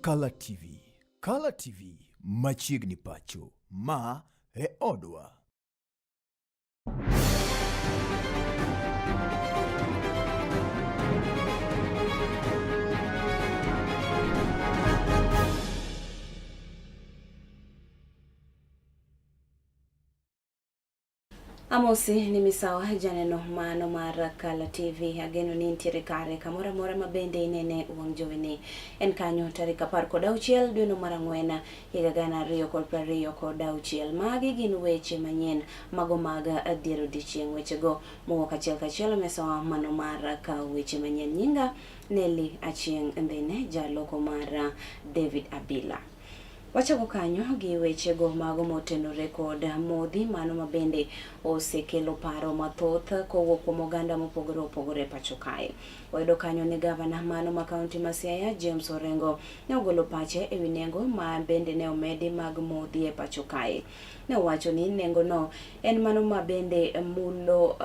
Kala TV. Kala TV machiegni pacho. Ma e odwa. Amosi ni misawa janeno mano mar Kala TV. Ageno ni intiere kare kamoro amora ma bende inene wang' jowi ni. En kanyo tarik 16 dweno mar ang'wen higa 2026. Magi gin weche manyien mago mag dier odiechieng'. Wechego mowuok achiel kachiel mesawa mano mar kawo weche manyien. Nyinga Nelly Achieng' Ndhine, jaloko mar David Abila. Wachako kanyo gi wechego mago motenore kod modhi mano ma bende osekelo paro mathoth kowuok kuom oganda mopogore opogore e pacho kae. Wayudo kanyo ni gavana mano ma kaunti ma Siaya James Orengo ne ogolo pache e wi nengo ma bende ne omedi mag modhi e pacho kae. Ne owacho ni nengono en mano ma bende mulo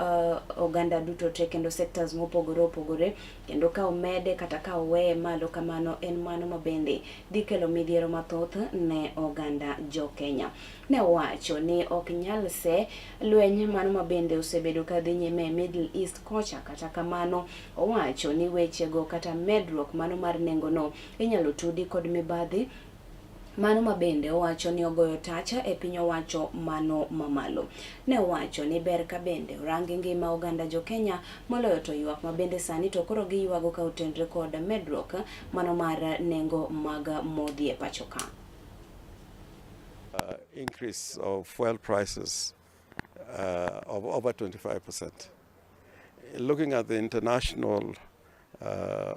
oganda duto te kendo sectors mopogore opogore kendo ka omede kata ka oweye malo kamano en mano ma bende dhi kelo midhiero mathoth ne oganda jo Kenya. Ne owacho ni ok nyal se lweny mano ma bende osebedo ka dhi nyime e Middle East kocha, kata kamano owacho ni wechego kata medruok mano mar nengono inyalo tudi kod mibadhi mano ma bende owacho ni ogoyo tacha e piny owacho mano mamalo. Ne owacho ni ber ka bende orangi ngima oganda jo Kenya moloyo to ywak ma bende sani to koro giywago ka otenre kod medruok mano mar nengo mag modhi e pacho ka. Increase of fuel prices of over 25%. Looking at the international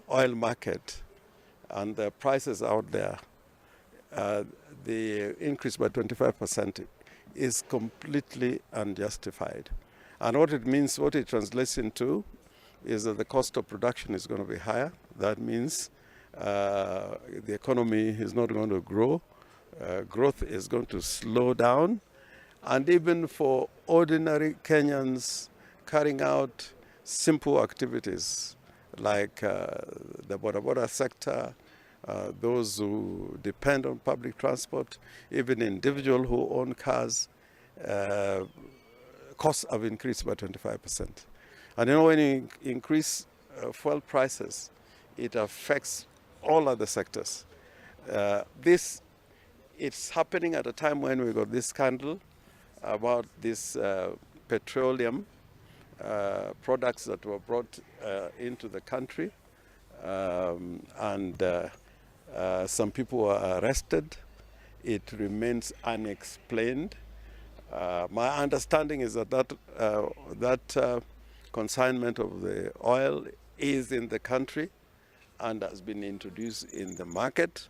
oil market and the prices out there, the increase by 25% is completely unjustified. And what it means, what it translates into, is that the cost of production is going to be higher. That means the economy is not going to grow. Growth is going to slow down. And even for ordinary Kenyans carrying out simple activities like the boda boda sector, those who depend on public transport, even individuals who own cars, costs have increased by 25%. And when you increase fuel prices, it affects all other sectors. It's happening at a time when we got this scandal about this petroleum products that were brought into the country, and some people were arrested. It remains unexplained. My understanding is that consignment of the oil is in the country and has been introduced in the market,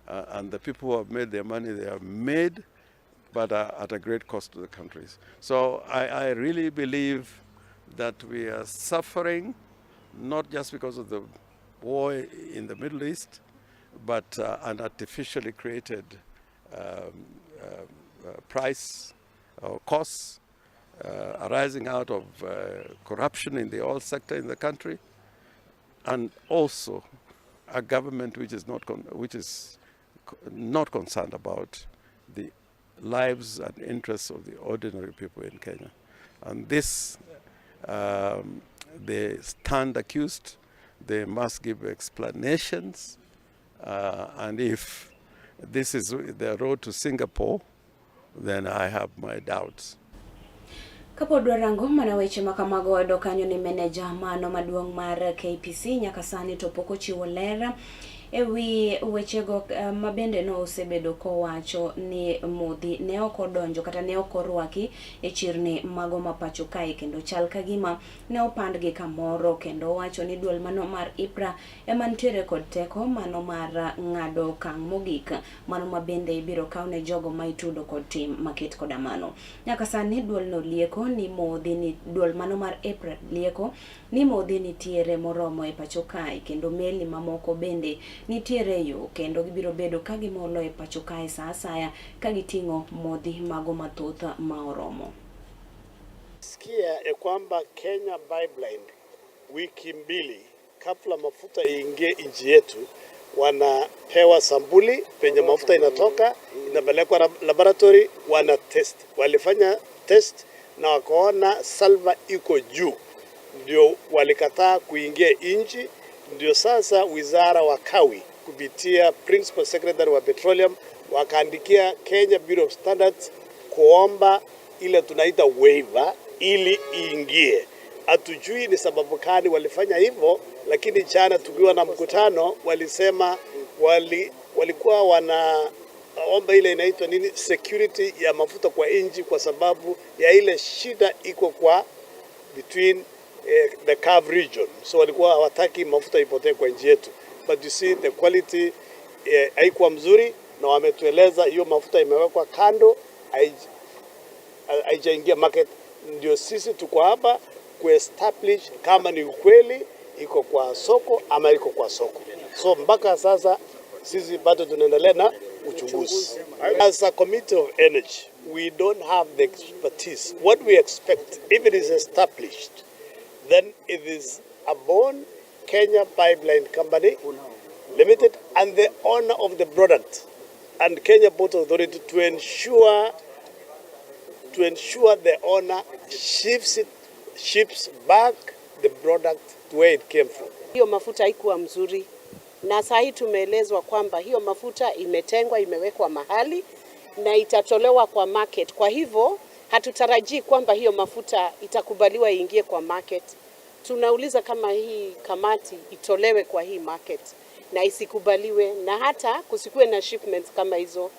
and the people who have made their money, they have made, but at a great cost to the countries. So I really believe that we are suffering not just because of the war in the Middle East, but an artificially created price or costs arising out of corruption in the oil sector in the country, and also a government which is not concerned about the lives and interests of the ordinary people in Kenya. And this, they stand accused, they must give explanations, and if this is the road to Singapore, then I have my doubts. Kapod warango mana weche ma kamago, wayudo kanyo ni meneja mano maduong' mar KPC nyaka sani to pok ochiwo ler e wi wechego ma bende no osebedo kowacho ni modhi ne ok odonjo kata ne ok orwaki e chirni mago ma pacho kae, kendo chal ka gima ne opandgi kamoro, kendo owacho ni duol mano mar EPRA ema nitiere kod teko mano mar ng'ado okang' mogik mano ma bende ibiro kaw ne jogo ma itudo kod tim maket koda mano. Nyaka sani duol no lieko ni modhi ni duol mano mar EPRA lieko ni modhi nitiere moromo e pacho kae, kendo meli mamoko bende nitiere e yo, kendo gibiro bedo ka gimolo e pacho kae sa asaya ka giting'o modhi mago mathoth ma oromo. Sikia ya kwamba Kenya Pipeline wiki mbili kabla mafuta iingie nchi yetu, Wanapewa sampuli penye mafuta inatoka, inapelekwa laboratory, wana test. Walifanya test na wakaona sulfur iko juu, ndio walikataa kuingia nchi. Ndio sasa wizara wa kawi kupitia Principal Secretary wa Petroleum wakaandikia Kenya Bureau of Standards kuomba ile tunaita waiver ili iingie. Hatujui ni sababu gani walifanya hivyo, lakini jana tukiwa na mkutano walisema walikuwa wanaomba ile inaitwa nini, security ya mafuta kwa nchi, kwa sababu ya ile shida iko kwa between the CAF region, so walikuwa hawataki mafuta ipotee kwa nchi yetu, but you see the quality haikuwa mzuri, na wametueleza hiyo mafuta imewekwa kando, haijaingia market. Ndio sisi tuko hapa kuestablish kama ni ukweli iko kwa soko ama iko kwa soko. So mpaka sasa sisi bado tunaendelea na uchunguzi. As a committee of energy, we don't have the expertise. What we expect, if it is established, then it is upon Kenya Pipeline Company Limited and the owner of the product and Kenya Port Authority to ensure the owner ships back the product to where it came from. Hiyo mafuta haikuwa mzuri, na saa hii tumeelezwa kwamba hiyo mafuta imetengwa, imewekwa mahali na itatolewa kwa market. Kwa hivyo hatutarajii kwamba hiyo mafuta itakubaliwa iingie kwa market. Tunauliza kama hii kamati itolewe kwa hii market na isikubaliwe, na hata kusikuwe na shipments kama hizo,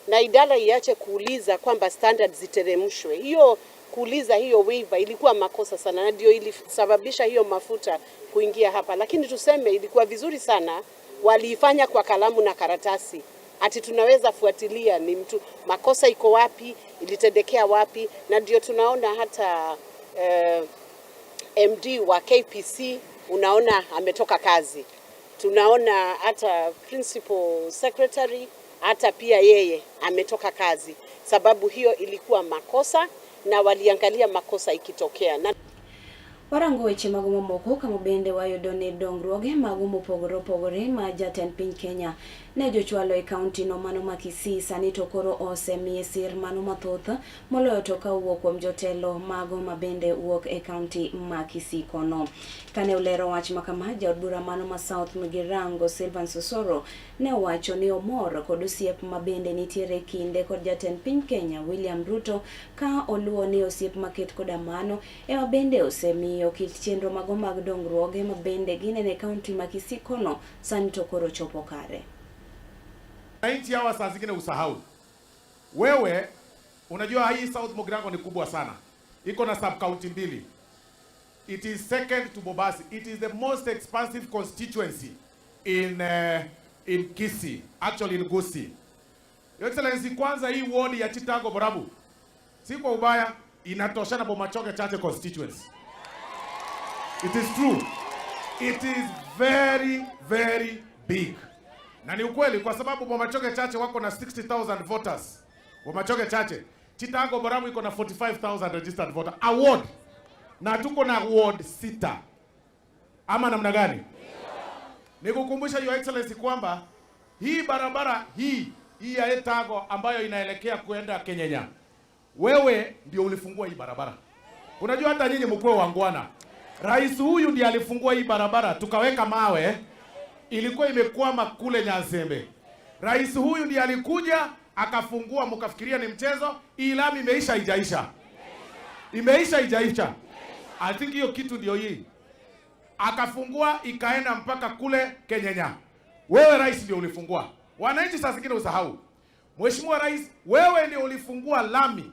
na idara iache kuuliza kwamba standards ziteremshwe. Hiyo kuuliza hiyo waiver ilikuwa makosa sana, na ndio ilisababisha hiyo mafuta kuingia hapa, lakini tuseme ilikuwa vizuri sana, waliifanya kwa kalamu na karatasi, ati tunaweza fuatilia ni mtu makosa iko wapi, ilitendekea wapi, na ndio tunaona hata MD wa KPC unaona ametoka kazi, tunaona hata principal secretary hata pia yeye ametoka kazi, sababu hiyo ilikuwa makosa na waliangalia makosa ikitokea na Warango weche mago mamoko kama bende wayudo ni dongruoge mago mopogore opogore ma jatend piny Kenya ne jochwalo e kaunti no mano ma Kisii sani to koro osemiye sir mano mathoth moloyo to ka owuok kuom jotelo mago ma bende wuok e kaunti ma Kisii kono. Kane olero wach makama, jaod bura mano ma South Mugirango Silvan Osoro ne owacho ni omor kod osiep ma bende nitiere kinde kod jatend piny Kenya William Ruto, ka oluwo ni osiep maket koda mano ema bende osemiyo kit chenro mago mag dongruoge ma bende ginene e kaunti ma Kisii kono sani to koro chopo kare. Wananchi hawa saa zingine usahau. Wewe unajua hii South Mugirango ni kubwa sana, iko na sub county mbili. It is second to Bobasi. It is the most expansive constituency in Kisii, actually in Gusii. Your Excellency, kwanza hii ward ya Chitago Borabu, si kwa ubaya, inatoshana Bomachoge Chache constituency. It is true. It is very very big. Na ni ukweli kwa sababu Bomachoge Chache wako na 60,000 voters. Bomachoge Chache. Chitago Borabu iko na 45,000 registered voter. A ward. Na tuko na ward sita. Ama namna gani? Nikukumbusha, Your Excellency, kwamba hii barabara hii ya Etago ambayo inaelekea kuenda Kenyenya, wewe ndio ulifungua hii barabara. Unajua hata nyinyi mkuwe waungwana. Rais huyu ndiye alifungua hii barabara, tukaweka mawe, ilikuwa imekwama kule Nyansembe. Rais huyu ndiye alikuja akafungua, mkafikiria ni mchezo. Hii lami imeisha, haijaisha? Imeisha, haijaisha? I think hiyo kitu ndio hii akafungua ikaenda mpaka kule Kenyenya. Wewe rais ndio ulifungua. Wananchi saa zingine usahau. Mheshimiwa Rais, wewe ndio ulifungua lami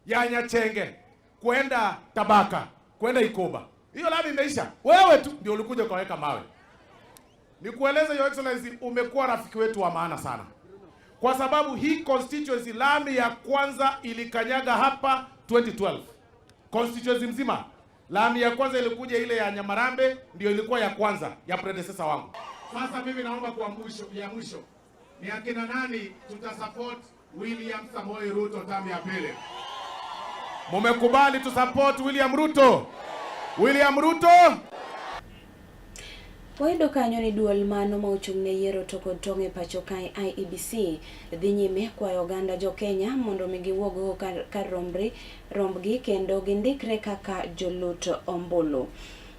ya Nyachenge kwenda Tabaka, kwenda Ikoba. Hiyo lami imeisha. Wewe tu ndio ulikuja ukaweka mawe. Nikueleze, Your Excellency, umekuwa rafiki wetu wa maana sana, kwa sababu hii constituency lami ya kwanza ilikanyaga hapa 2012 constituency mzima. Lami ya kwanza ilikuja ile ya Nyamarambe, ndio ilikuwa ya kwanza ya predecessor wangu. Sasa mimi naomba kwa mwisho, ya mwisho ni akina nani tutasupport William Samoei Ruto term ya pili? Mumekubali tu support William Ruto? William Ruto? Wayudo kanyo ni duol mano ma ochung' ne yiero to kod tong' e pacho kae IEBC dhi nyime kwayo oganda jo Kenya mondo mi giwuog oko kar, kar rombri, rombgi kendo gindikre kaka jolut ombulu.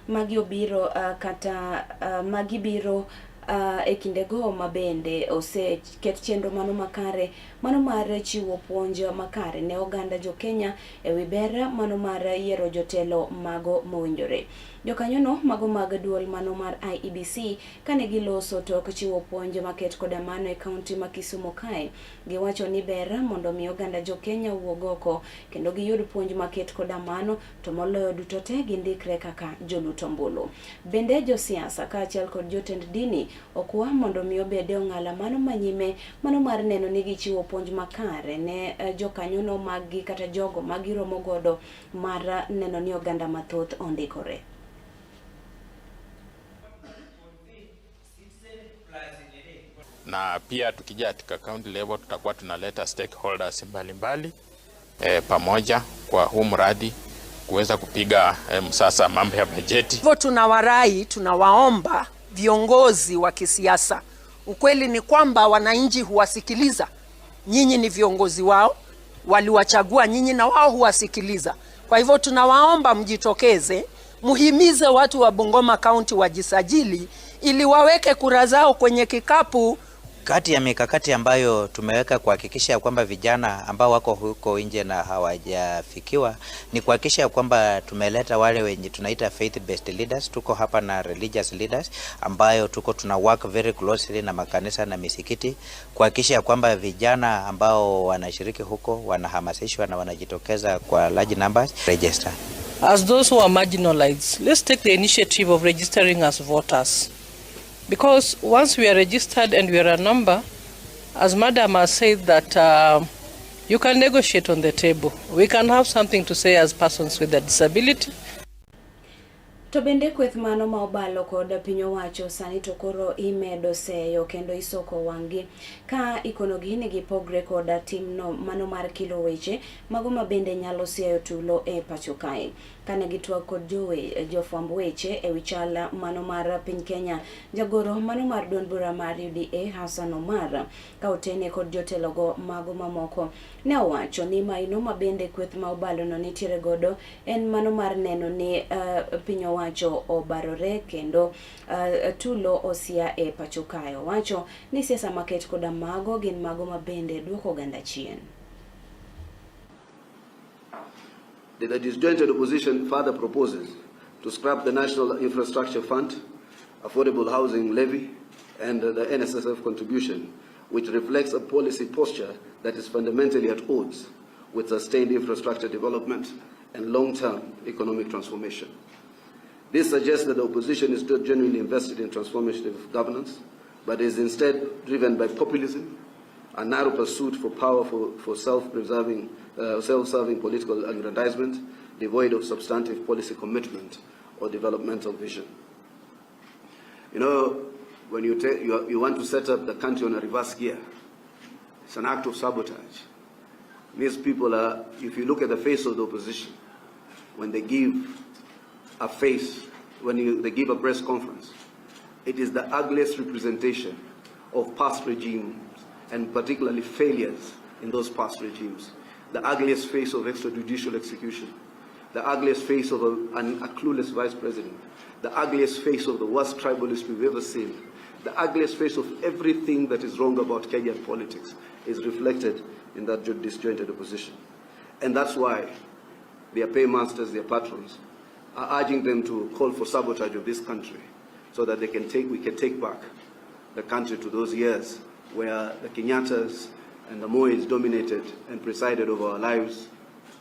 Magi obiro uh, kata uh, magi biro uh, e kindego ma bende oseket chenro mano makare mano mar chiwo puonj makare ne oganda jo Kenya e wi ber mano mar yiero jotelo mago mowinjore. Jokanyono mago mag duol mano mar IEBC kane giloso tok chiwo puonj maket koda mano e kaunti ma Kisumu kae, giwacho ni ber mondo mi oganda jo Kenya owuog oko kendo giyud puonj maket koda mano to moloyo duto te gindikre kaka jolut ombulu. Bende josiasa kaachiel kod jotend dini okwa mondo mi obed e ong'ala mano manyime mano mar neno ni gichiwo puonj makare ne eh, jokanyono maggi kata jogo ma giromo godo mar neno ni oganda mathoth ondikore. Na pia tukija katika county level tutakuwa tunaleta stakeholders mbalimbali pamoja kwa huu mradi kuweza kupiga msasa mambo ya bajeti. Hivyo tunawarai, tunawaomba viongozi wa kisiasa. Ukweli ni kwamba wananchi huwasikiliza. Nyinyi ni viongozi wao, waliwachagua nyinyi na wao huwasikiliza. Kwa hivyo tunawaomba mjitokeze, muhimize watu wa Bungoma County wajisajili ili waweke kura zao kwenye kikapu. Kati ya mikakati ambayo tumeweka kuhakikisha kwamba vijana ambao wako huko nje na hawajafikiwa ni kuhakikisha kwamba tumeleta wale wenye tunaita faith based leaders. Tuko hapa na religious leaders ambayo tuko tuna work very closely na makanisa na misikiti kuhakikisha kwamba vijana ambao wanashiriki huko wanahamasishwa na wanajitokeza kwa large numbers register. As those who are marginalized, let's take the initiative of registering as voters. Because once we are registered and we are a number, as Madam has said that you can negotiate on the table. We can have something to say as persons with a disability. To bende kweth mano ma obalo kod piny owacho sani to koro imedo seyo kendo isoko wang'gi ka ikonogi ni gipogre kod timno mano mar kilo weche mago ma bende nyalo siayo tulo e pacho kae. Kane gitwak kod jofwamb weche e wi chal mano mar piny Kenya, jagoro mano mar duond bura mar UDA Hassan Omar ka otene kod jotelogo mago mamoko ne owacho ni maino ma bende kweth ma obalono nitiere godo en mano mar neno ni piny owacho obarore kendo tulo osia e pacho kae. Owacho ni siasa maket koda mago gin mago ma bende duoko oganda chien. The disjointed opposition further proposes to scrap the National Infrastructure Fund, Affordable Housing Levy, and the NSSF contribution, which reflects a policy posture that is fundamentally at odds with sustained infrastructure development and long-term economic transformation. This suggests that the opposition is not genuinely invested in transformative governance, but is instead driven by populism, a narrow pursuit for power for self-preserving, self-serving political aggrandizement, devoid of substantive policy commitment or developmental vision. You know, when you want to set up the country on a reverse gear, it's an act of sabotage. These people are, if you look at the face of the opposition, when they give a face, when they give a press conference, it is the ugliest representation of past regimes and particularly failures in those past regimes. The ugliest face of extrajudicial execution, the ugliest face of a clueless vice president, the ugliest face of the worst tribalist we've ever seen, the ugliest face of everything that is wrong about Kenyan politics is reflected in that disjointed opposition. And that's why their paymasters, their patrons, are urging them to call for sabotage of this country so that we can take back the country to those years where the Kenyattas and the Mois dominated and presided over our lives,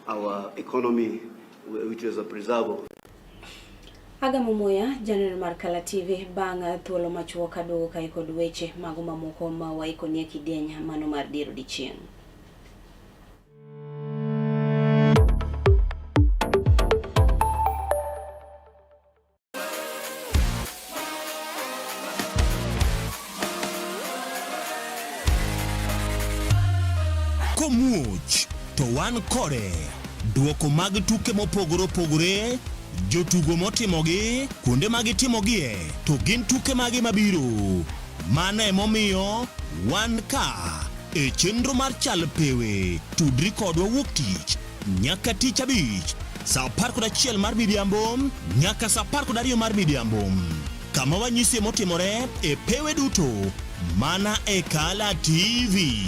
our economy, which is a preserve of. Agamo Muya, janeno mar Kala TV, bang' thuolo machuok aduogo kae kod weche mago mamoko ma waikonie kidieny mano mar dier odiechieng'. Komuoch to wan kode. Duoko mag tuke mopogore opogore. Jotugo motimogi, kuonde ma gitimogie, to gin tuke mage mabiro. Mano emomiyo wan ka e chenro mar Chal Pewe. Tudri kodwa wuok tich nyaka tich abich saa 11 mar midhiambo nyaka saa 12 mar midhiambo kama wanyisie motimore e pewe duto mana e Kala TV.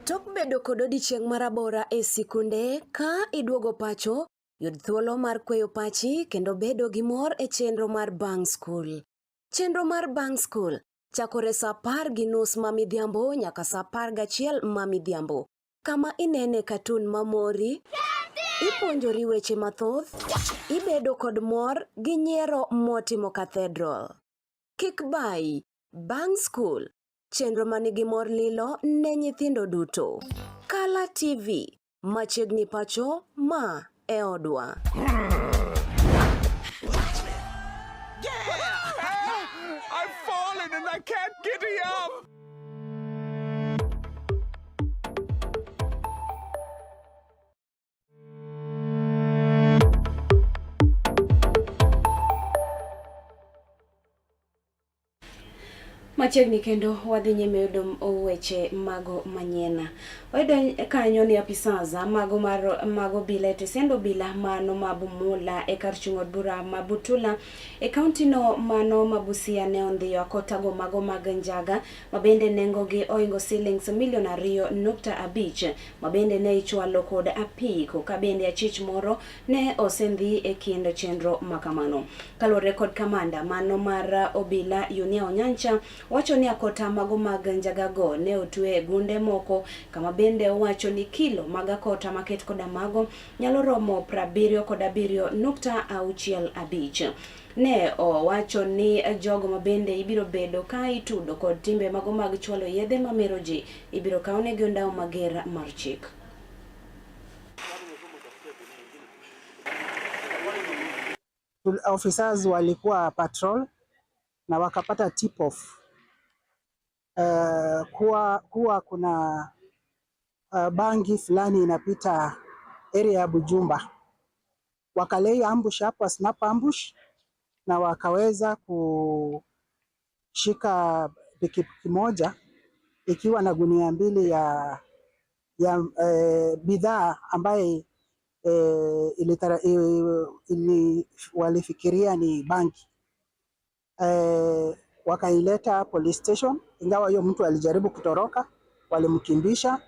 Tok bedo kod odiechieng' marabora e sikunde, ka iduogo pacho, yud thuolo mar kweyo pachi kendo bedo gi mor e chenro mar Bang' Skul. Chenro mar Bang' Skul chakore sa 10:30 ma midhiambo nyaka sa 11 ma midhiambo, kama inene katun mamori, ipuonjori weche mathoth, ibedo kod mor gi nyiero motimo cathedral. Kik bayi, Bang' Skul, chenro manigi mor lilo ne nyithindo duto. Kala TV, machiegni pacho, ma e odwa. I've fallen and I can't giddy up. Machiegni kendo wadhi nyime yudo weche mago manyien. Wayudo kanyo ni apisaza mago mar mago bila e tesend obila mano ma Bumula e kar chung' od bura ma Butula e kaunti no mano ma Busia ne ondhiyo akotago mago mag njaga ma bende nengogi oingo silings milion 2.5 ma bende ne ichwalo kod apiko ka bende achich moro ne osendhi e kind chenro makamano. Kaluwore kod kamanda mano mar obila Yunia Onyancha wacho ni akota mago mag njagago ne otwe e gunde moko kama bende owacho ni kilo mag akota maket koda mago nyalo romo 77.65. Ne owacho ni jogo ma bende ibiro bedo ka itudo kod timbe mago mag chwalo yedhe mamero ji ibiro kawnegi ondawo mager mar chik. Officers walikuwa patrol na wakapata tip off kuwa kuna bangi fulani inapita area ya Bujumba. Wakalei ambush hapo, snap ambush, na wakaweza kushika pikipiki moja ikiwa na gunia mbili ya bidhaa ambaye walifikiria ni bangi. Wakaileta police station, ingawa hiyo mtu alijaribu kutoroka, walimkimbisha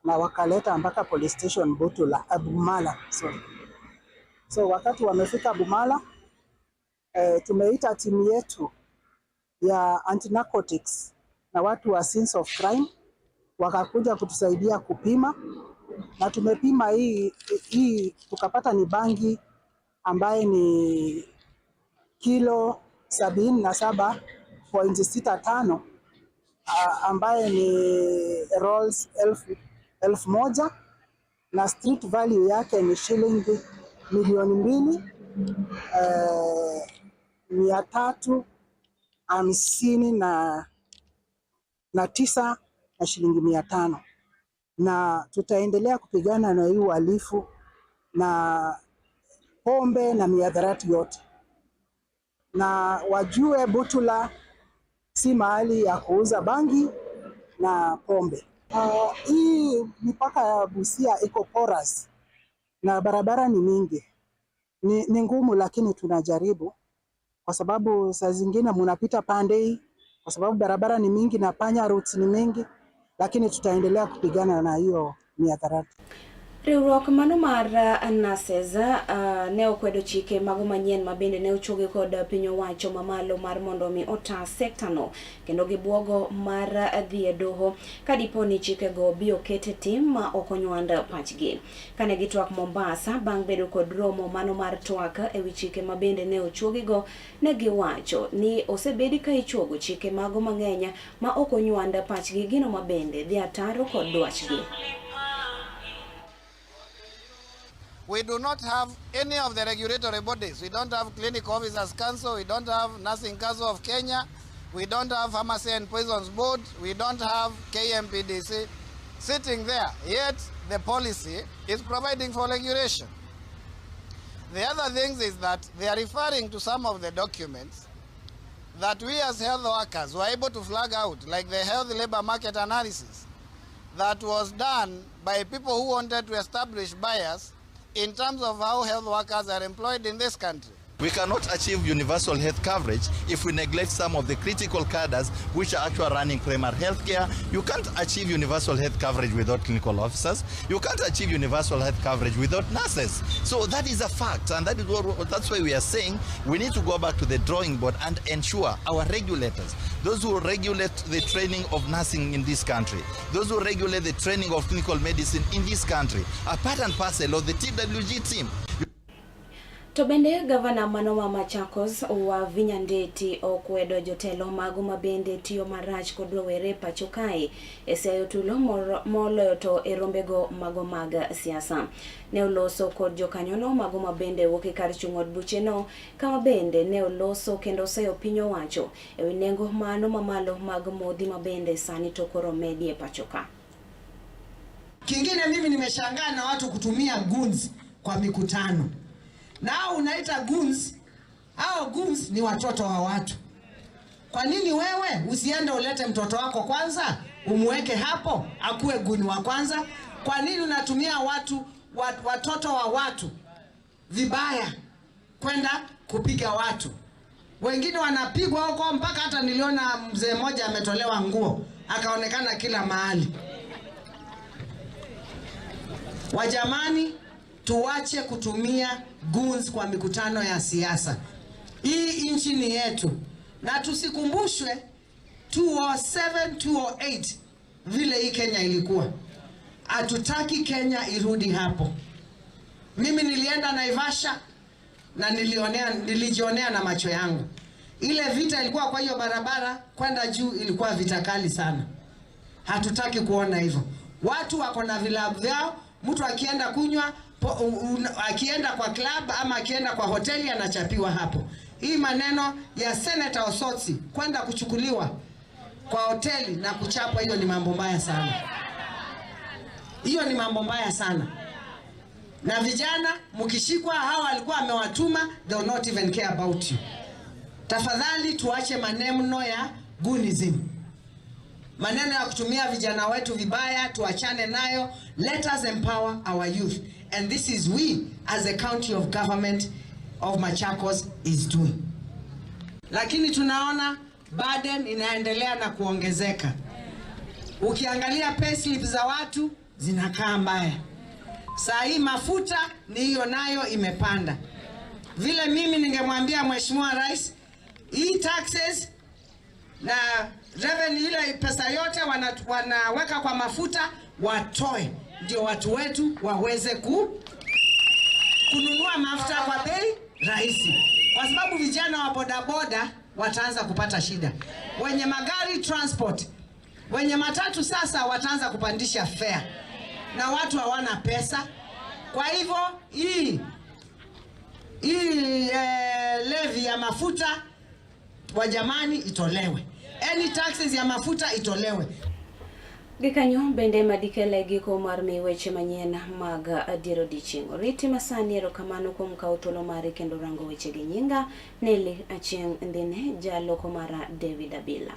na wakaleta mpaka police station Butula, Bumala, sorry. So wakati wamefika Bumala, tumeita timu yetu ya anti-narcotics na watu wa scenes of crime wakakuja kutusaidia kupima, na tumepima hii tukapata ni bangi ambaye ni kilo 77.65 ambaye ni rolls 1,000 na street value yake ni shilingi milioni 2,359 na shilingi 500. Na tutaendelea kupigana na hii uhalifu na pombe na mihadarati yote, na wajue Butula si mahali ya kuuza bangi na pombe. Hii mipaka ya Busia iko porous na barabara ni mingi, ni ngumu, lakini tunajaribu, kwa sababu saa zingine munapita pande hii, kwa sababu barabara ni mingi na panya routes ni mingi, lakini tutaendelea kupigana na hiyo mihadarati. Riwruok mano mar Nurses ne okwedo chike mago manyien ma bende ne ochuogi kod piny owacho mamalo mar mondo mi ota sekta no kendo gibuogo mar dhi e doho ka dipo ni chikego bi oket e tim ma ok onywand pachgi. Kane gitwak Mombasa bang' bedo kod romo mano mar twak ewi chike ma bende ne ochuogigo, ne giwacho ni osebedi ka ichuogo chike mago mang'eny ma ok onywand pachgi, gino ma bende dhi ataro kod dwachgi. We do not have any of the regulatory bodies. We don't have Clinical Officers Council, we don't have Nursing Council of Kenya, we don't have Pharmacy and Poisons Board, we don't have KMPDC sitting there. Yet the policy is providing for regulation. The other things is that they are referring to some of the documents that we as health workers were able to flag out, like the health labor market analysis that was done by people who wanted to establish bias in terms of how health workers are employed in this country. We cannot achieve universal health coverage if we neglect some of the critical cadres which are actually running primary health care. You can't achieve universal health coverage without clinical officers. You can't achieve universal health coverage without nurses. So that is a fact, and that's why we are saying we need to go back to the drawing board and ensure our regulators, those who regulate the training of nursing in this country, those who regulate the training of clinical medicine in this country, are part and parcel of the TWG team. To bende gavana mano ma Machakos Wavinya Ndeti okwedo jotelo mago ma bende tiyo marach kod rowere pacho kae e siayo tulo moloyo to e rombego mago mag siasa. Ne oloso kod jokanyono mago ma bende wuok e kar chung' od bucheno kama bende ne oloso kendo oseyo piny owacho e wi nengo mano mamalo mag modhi ma bende sani to koro medi e pacho ka. Kingine mimi nimeshangaa na watu kutumia goons kwa mikutano. Na unaita goons, hao goons ni watoto wa watu. Kwa nini wewe usiende ulete mtoto wako kwanza, umweke hapo, akuwe goon wa kwanza? Kwa nini unatumia watu, watoto wa watu vibaya kwenda kupiga watu? Wengine wanapigwa huko mpaka hata niliona mzee mmoja ametolewa nguo, akaonekana kila mahali. Wajamani, tuache kutumia goons kwa mikutano ya siasa. Hii nchi ni yetu. Na tusikumbushwe 2007, 2008 vile hii Kenya ilikuwa. Hatutaki Kenya irudi hapo. Mimi nilienda Naivasha na nilijionea na macho yangu. Ile vita ilikuwa kwa hiyo barabara kwenda juu ilikuwa vita kali sana. Hatutaki kuona hivyo. Watu wako na vilabu vyao, mtu akienda kunywa, akienda kwa club ama akienda kwa hoteli anachapiwa hapo. Hii maneno ya Senator Osotsi kwenda kuchukuliwa kwa hoteli na kuchapwa, hiyo ni mambo mbaya sana. Hiyo ni mambo mbaya sana. Na vijana mkishikwa, hawa walikuwa amewatuma, they will not even care about you. Tafadhali tuache maneno ya goonism. Maneno ya kutumia vijana wetu vibaya, tuachane nayo. Let us empower our youth. And this is we as the county of government of Machakos is doing. Lakini tunaona burden inaendelea na kuongezeka. Ukiangalia pay slip za watu zinakaa mbaya. Saa hii mafuta ni hiyo nayo imepanda. Vile mimi ningemwambia Mheshimiwa Rais, hii taxes na revenue ile pesa yote wanaweka kwa mafuta watoe, ndio watu wetu waweze kununua mafuta kwa bei rahisi. Kwa sababu vijana wa bodaboda wataanza kupata shida. Wenye magari transport, wenye matatu sasa wataanza kupandisha fare. Na watu hawana pesa. Kwa hivyo hii levy ya mafuta wa jamani itolewe. Any taxes ya mafuta itolewe. Gikanyo bende madikele giko mar mi weche manyien mag adier odiechieng'. Oriti masani, erokamano kuom kawo thuolo mari kendo rango weche gi nyinga Nelly Achieng' Ndhine, jaloko mara David Abila.